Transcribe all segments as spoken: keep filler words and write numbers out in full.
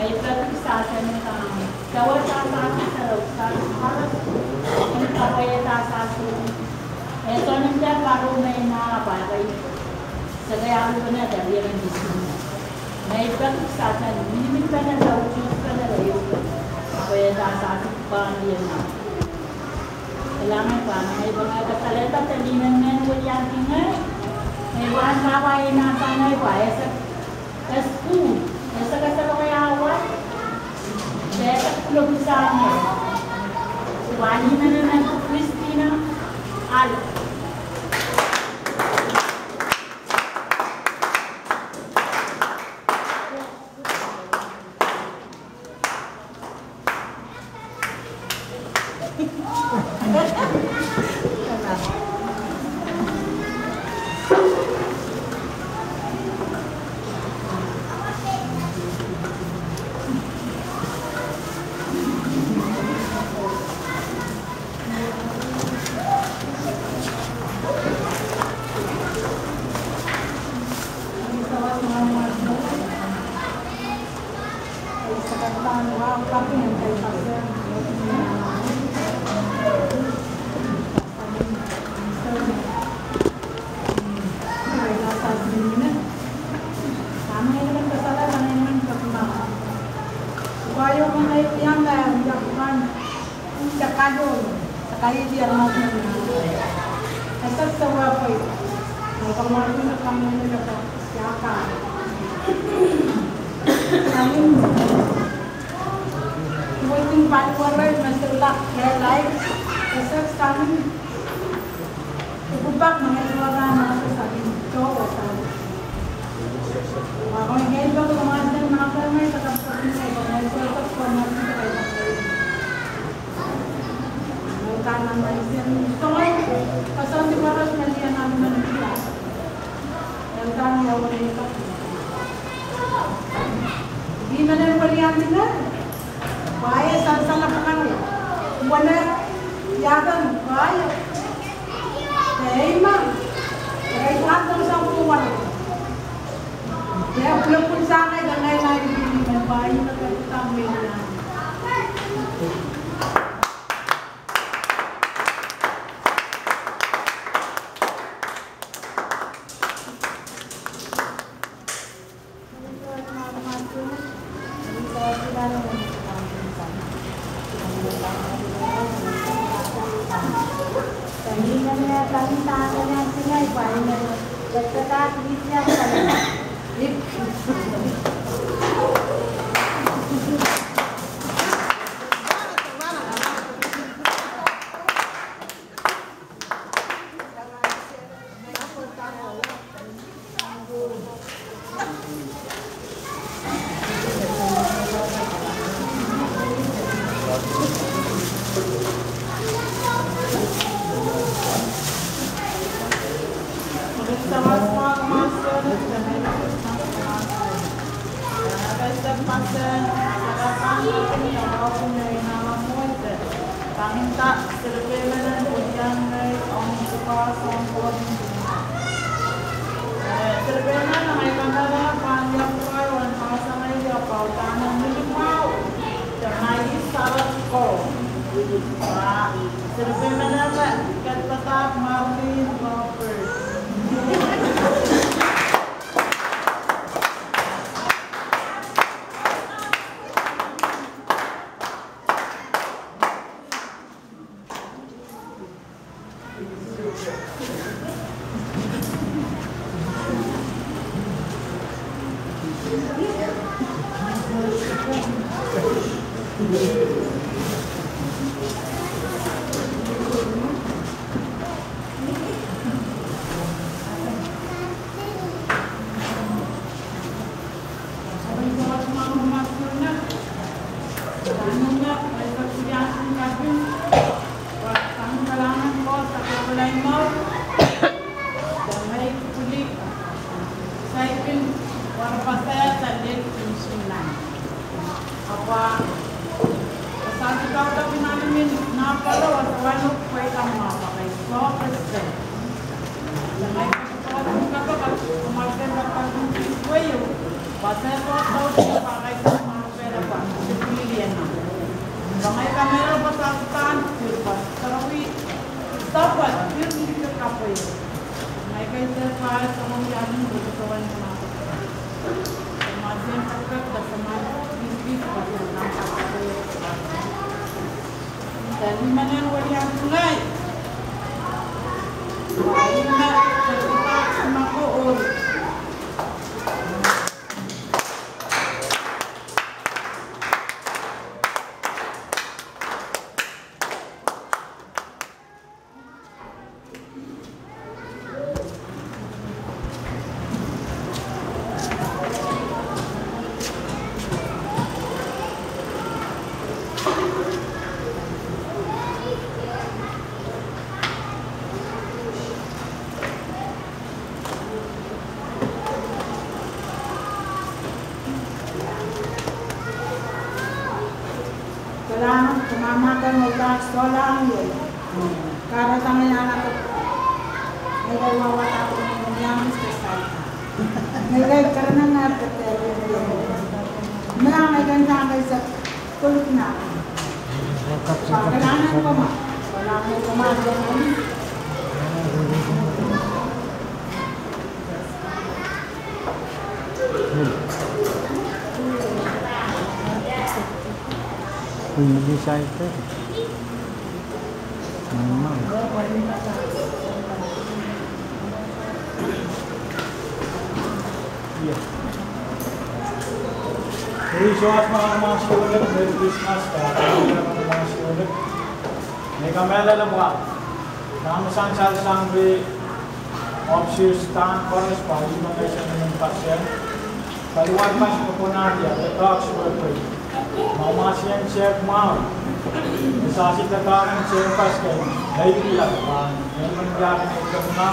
Ei peki kisahsang kan, sewese kisahsang, sewese kisahsang, en kapwaiada kisahsang. E soangen pahro me ina pahpa. Sehse alu pene darieren disin. Me I peki kisahsang, miniminpene, laudispene, laudispene. Kapwaiada kisahsang pahn ina. Kilang, e pahn, e pahn kasalehda de linen men weliandi ngehi. E pahn pahpa ina sang ngehi pahn ese. Ese, ese kasalehda ia wet. Ese kuloak sang ngehi. Wani menen Christina Al. Iwei kin paliwere me solahr kehlail, ese sang ngehi. Kupwuramwail, Master, sang ngehi. Tohto sang ngehi. Wa ngehi peki Master, Master, ngehi peki Master, ngehi peki Master. Welcome, Master. Soangen koasoandi koaros me I anahne men pia. Welcome, ia wene ika. Ih menen weliandi ngehi. Pwe e sansal pahn wene, ia eden, pwe e, eimah. E pahn sang sang pwukat. E pwulopwul sang ngehi, ngehi ngehi pil me pahn ih me pahn sang me ia. Sirpene, ngehi kamehlele pahn iang pwukoa wen pahsangehr ia pwe uhdahn limau de mai sarat ko. Pwe sirpene me ket padahk Marlene Robert. Ahpw, e sohte kaudokiong nan imwin nah pwukoa, sohte pwe I kamwahu pwe I soh president. Ngehi kapakap, kapakap, kapakap, kapakap, pwe I soh, pwe I soh, pwe I soh, pwe I soh. Kamera pasal tan, sirpa, sarawi, sapwal, sirpi kapwe. Michael Sir Paul, sarawi anin, betul kawan sama. Masih yang takut, dah sama, sirpi, sirpi, sirpi, sirpi. Dan di mana yang wali yang sungai? Wali mana, sirpi, sirpi, sirpi. Kalahngan, kumamahkan, me I sohla ie. Kahrehda ngehi anahne, ngehi wawada, ngehi anahne, ngehi keren anahne, me ngehi kin tangkihsang. Kalahngan, kumamahkan, kalahngan, kumamahkan. Merry Christmas, Merry Christmas, Merry Christmas. Ngehi kamehlele pwe dahme sansal sang ih, opsius tan koaros pwe ih me ngehi sehse nan passion. Paliwar pas me konehng ie, doadoahk suwed pwe ma mahsen sehd mwahu, e sehse doadoahk en sehd pas ken, ngehi pil pahn, ngehi men wiahki ngehi kemuna.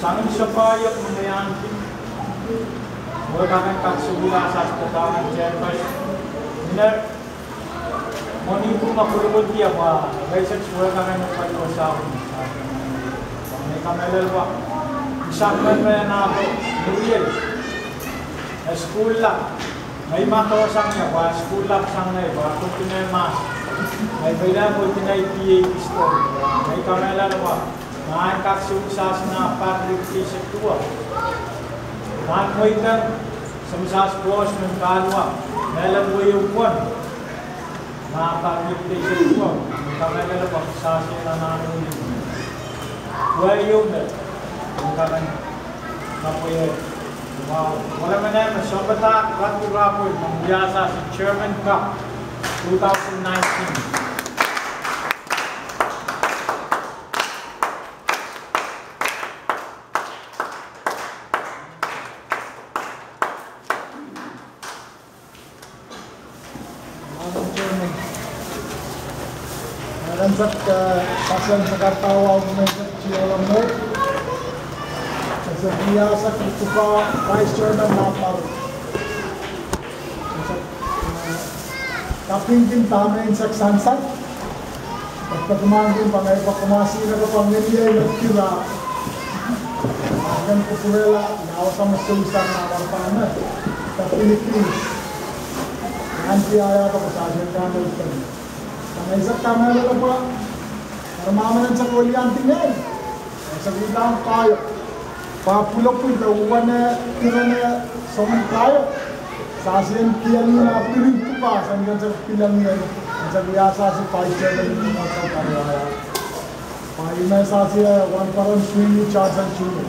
Sang ni sohpa iok me ngehi ahneki, wehwehki kak sehse doadoahk en sehd pas. Iner Mwohni pwung me pwurupwurdi pwe reisek suwed kan en pali wasa. Ngehi kamehlele pwe, isang men me nahpo, Muriel, e sukuhlap. Ngehi mahkohsang ie pwe e sukuhlap sang ngehi pwe e pwurdi ngehi mahs. Ngehi pil pwurdi ngehi P A history. Ngehi kamehlele pwe, nan kak sehse nan public education duwe. Nan mweidehng, se me sehse pwoson en kaluwa, mehlel wei ehu pwon. Nan public education duwe, ngehi kamehlele pwe sehse nan nan wei ehu. Wei ehu me, ngehi kamehlele pwe, wow, wala menen me sounpadahk rugby rapper me wia sehse German Cup two thousand nineteen. Madam Chairman, Madam Sec, eh, Pastor Sakatawa, Women Sec, Chiolamo, Sec, Viasa, Kupa, Vice Chairman, Napar. Sec, eh, Kapingkin, Tamen Sec, Sansal. Patohwan kumwail pahn, patohwan kumwail sehse pahn ngehn ie me kira. Akan kupwurehla, ia wasa me sehse sang nan pahn me. Tapi ni kis. Nanti ia ia pahn sehse sang nan pahn me. Pahn sehse sang nan pahn me. Pahn mahmahsen sehse weliandi ngehi. Sehse sang nan pahn me. Pahn pwulopwul de uwen e, kiren e, soangen paio. Sehse sang kieng nan pwurehng pwuhk, sehse sang nan pahn me. Sehse sang ia sehse pahn sehse sang nan pahn me. Pahn me sehse sang Wahnpoaron Sweeney Johnson Junior.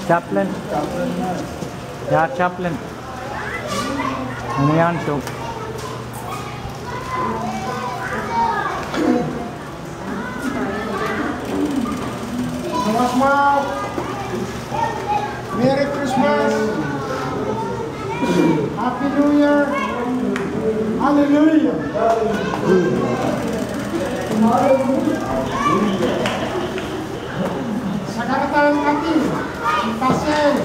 Chaplain. Ia, chaplain. Mwian tu. Merry Christmas. Happy New Year. Hallelujah. Sakaradahn kadi, pasei,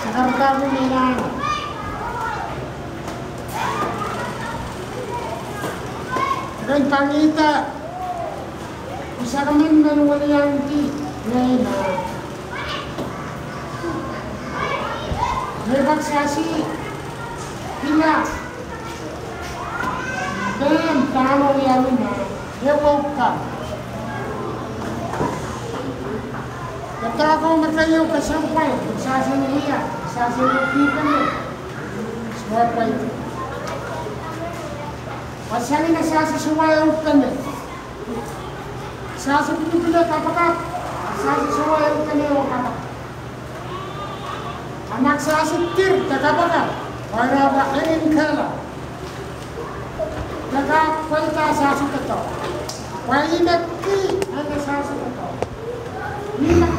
sakaradahn mihla. Ren pangihda, usakmen men weliandi, ngehi ma. Ngehi pak sasi, pila. Pehn dahme wiawi ma, e wouka. Kitail ko me keieu kesempwal, sasi ni ia, sasi ni pipene. Swa pwaidi. Wasangin a sasi swa ehu pene. Sasi pipene kapakap, sasi swa ehu pene oh kapakap. A ma sasi dir de kapakap, wairapwa enin kehla. De kak pweida sasi doadoahk. Pwe ih me kih en sasi doadoahk.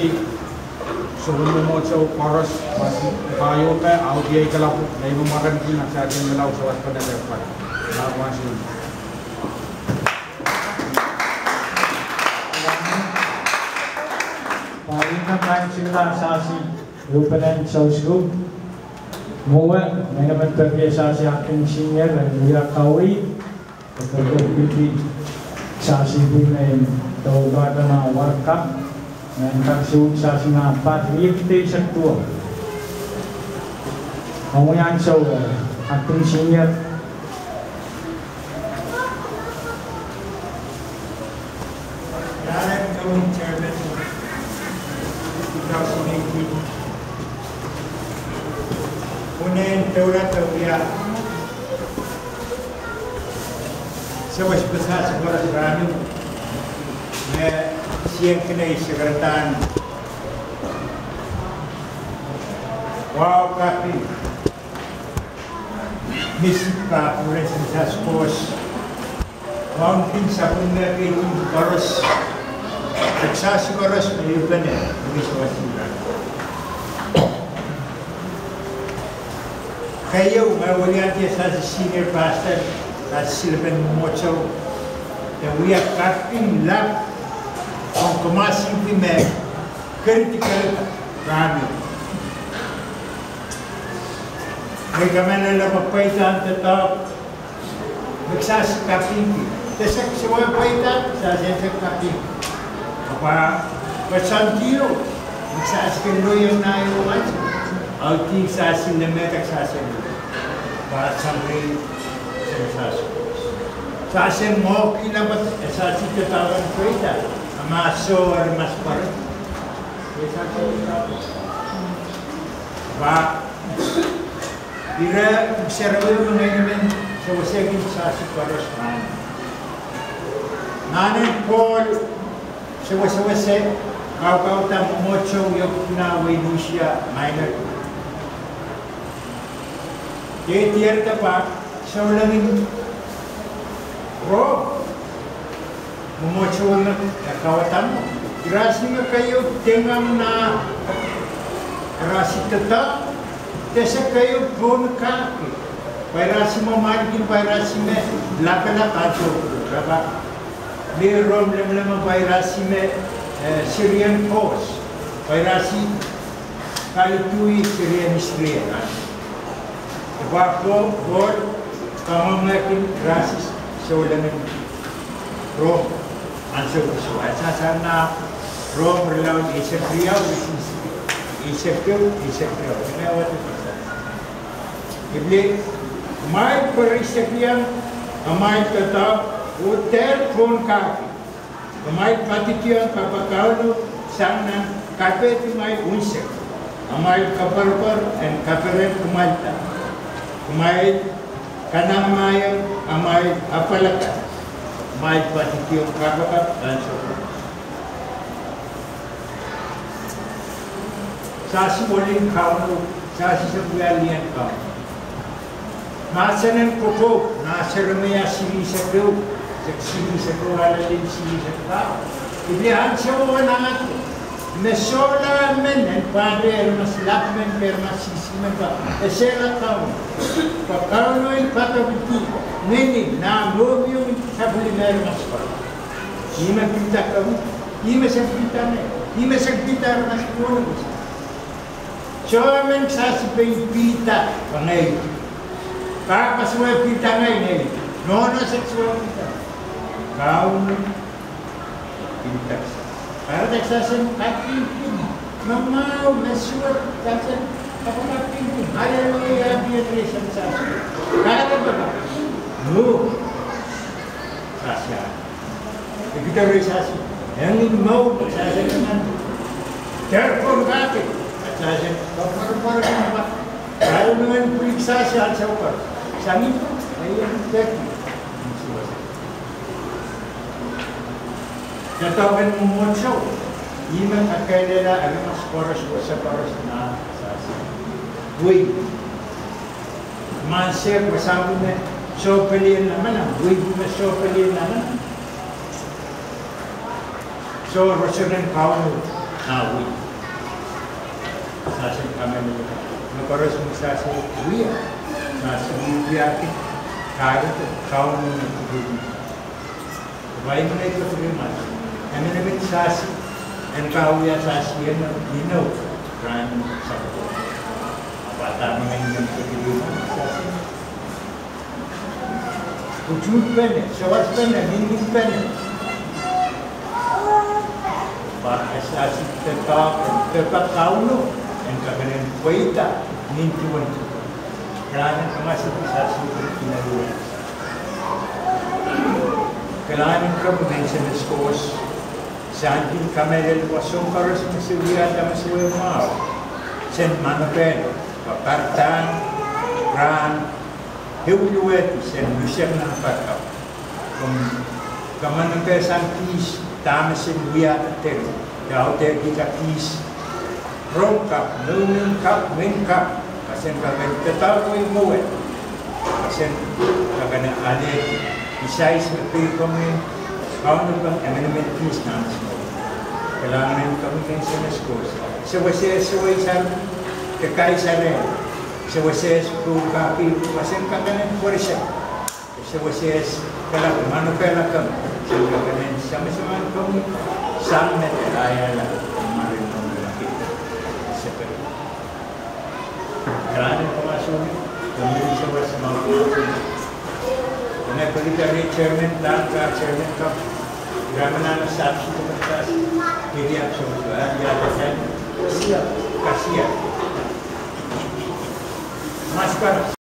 peki soun mwomwohdiso koaros, wasi, pahieu me audiahi kalapw, me imwimwin mwaren kin, ahpw saikinte lao sawas pene lehpw kan. Lao wasi. Pahn ih me pahn singla sasi, ehu pene sousko. Mwowe, me nemen peki sasi acting senior, en wia kaweid, e peki sasi pwe me en doula dana warkap, me en kak suwed sasi nan pat riekid eisek duwau. Omwi ansou, eh, acting senior. Nan emen chairman, two thousand eighteen. Unen doula doula. Sewese sasi koaros rahnwet. Me sieng kinei sekretarin. Wahu kaping. Misi pa pwurehng sasi koaros. Wahu kin sapwellime ketin koaros. Sasi koaros me ieu pene, misi wasi. Keieu, me weliandi sasi senior pastor, sasi silepen mwomwohdiso. E wia kaping lap, ong kamwahsipi me critical rahnwet. Me kamehlele me pweida en doadoahk, me sasi kapingki. Te sehse wia pweida, sasi ese kapingki. Ahpw, pwe soangen ieu, me sasi kin loieng nan ehu wet, audih sasi lemehda sasi. Pwe soangen, sasi. Sasi ngoki lemehda, sasi doadoahk en pweida, a ma soh aramas pware. Pwe, ire, seri wia me ngehi men, sewesehkin sasi koaros rahnwet. Nan ehu Pohl, sewesewese, kaukauda mwomwohdiso ieu nan wehin Asia Minor. Dehde eri de pahn, souleng en Rom, mwomwohdiso me e kauwada mwo. Irasi me keieu tengang nan irasi doadoahk, de se keieu pohn kahki. Pwe irasi me mwar kin, pwe irasi me lapalap ansou, rapahki. Mie Rom lemmwlemmwe pwe irasi me, eh, Syrian force. Pwe irasi kaliduwi Syrian Israel. Pwe Paul, Paul kangoangehki irasi souleng en Rom ansou koasoia. Sasa nan Rom irelaud eisek riau, eisek riau, eisek riau. Ih pil, kumwail pwe eisek riau, amwail doadoahk, oh dehr pohn kahki. Kumwail poadidiong kapakap Kauno sang nan kapehd en amwail unsek, amwail koapworopwor en kaperen kumwailda. Kumwail kanamaiong amwail apwal akan, amwail poadidiong kapakap ansou. Sasi ohl en Kauno, sasi sehse wia lih en Kauno. Mahsen en kokohp, nan Seremaia silihsek ehu, silihsek ehu, ale lel silihsek ehu. Ih pil ansou wen ahnsou me sohla men en pwande aramas lap men, aramas sisi men pwe esehla Kauno. Pwe Kauno en padokedi ngeni nan mohngiong en sapwellime aramas pwon. Ih me pidada kau, ih me se pidada ngehi, ih me se pidada aramas pwon. Soh emen sasi pein pidada ngehi. Kak ma soh e pidada ngehi, ngehi. Nohno sehse soh e pidada. Kauno pidada. Kahrehda sehse en kapingki. Mamahu me soh sehse en kapingki. Haleluia, pidada sehse. Kahrehda pwe. Mwo. Sehse. Ekidere sasi, engin mwo, sasi nan. Dehr pohn kahki, sasi, pahn pahn pahn pahn. Kauno en pwiliki sasi ansou koaros. Sangin, eh, en peki. Doadoahk en mwomwohdiso, ih me kakehlaka aramas koaros, wasa koaros nan sasi. Wei. Mahn sehse, wasa me sohpehlien lamalam, wei me sohpehlien lamalam. Soh roson en Kauno nan wei. Sehse kamehlele. Me koaros me sehse wia. Sehse wia, wia ki. Kahrehda Kauno me wia. Wai mene ke pwuhk mas. Emenemen sasi. En kawia sasi en inou. Rahn sakohp. Pwe dahme men ke pwuhk mas sasi. Utuht pene, sawas pene, ningin pene. Pwe e sasi pepah, pepah Kauno, en kakenen pweida, nin duwen duwen. Rahn en kamasakin sasi pil kinarue. Kalahngan en komwi mehn S M S Course, se ahneki kamehlele pwe soahng koaros me se wiahda me se wia mwahu. Sen manokehla, pwe pahdahn, rahn, ehu luwehdi sen unsek nan pato. Komw kamanokehsang kihs dahme sen wiahda, de audehkihda kihs rong kapw, mwohn kapw, mwohn kapw, pwe sen kakenen doadoahngki mwowe, pwe sen kakenen alehdi, isais me pil komwi, Kauno pahn emenemen kihs nan sou. Kalahngan en komwi mehn S M S Course. Sewese, sewese, de kaisare. Sewese, pwuhk kahki, pwe sen kakenen pwerisek. Sewese, kalap manokehla komwi, sen kakenen samasang komwi, sang me de ayala, maren nong laki. Sepe. Rahn en kamasakin, komwi sewese mwahu. Komwi pil kari chairman, dan ka chairman ka. Rahn en sahpw sehse, kiri ahpw sehse, ah, ia, kasia. Kasia. Maska.